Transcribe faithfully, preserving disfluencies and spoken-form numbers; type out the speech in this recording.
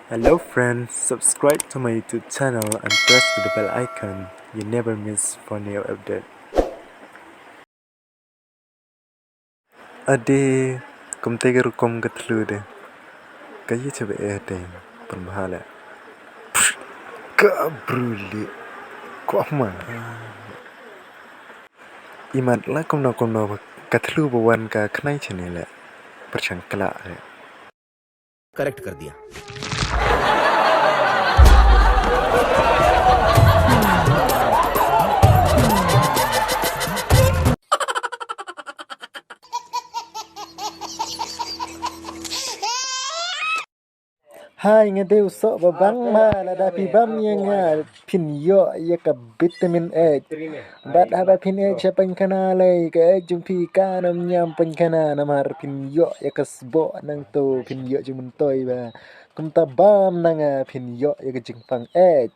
Hello friends, subscribe to my YouTube channel and press the bell icon. You never miss for new update. Ade, kumte ka rukom ka thlu de. Ka ye chebe eh de, pun bha le. Ka bruli, ko ma. Imat la kumno kumno ka thlu ba wan ka khnai chene le. Perchang kla le. करेक्ट कर दिया। Hai, nga dei u soh ba bang ma, lada phi bam ïa nga phin ïoh ïa ka vitamin H. Bad haba phin eh sha pynkhana lei, ka eh jong phi kan ym ñiam pynkhana, namar phin ïoh ïa ka sboh nangto, phin ïoh jingmyntoi ba. Kumta bam na nga phin ïoh ïa ka jingpang H.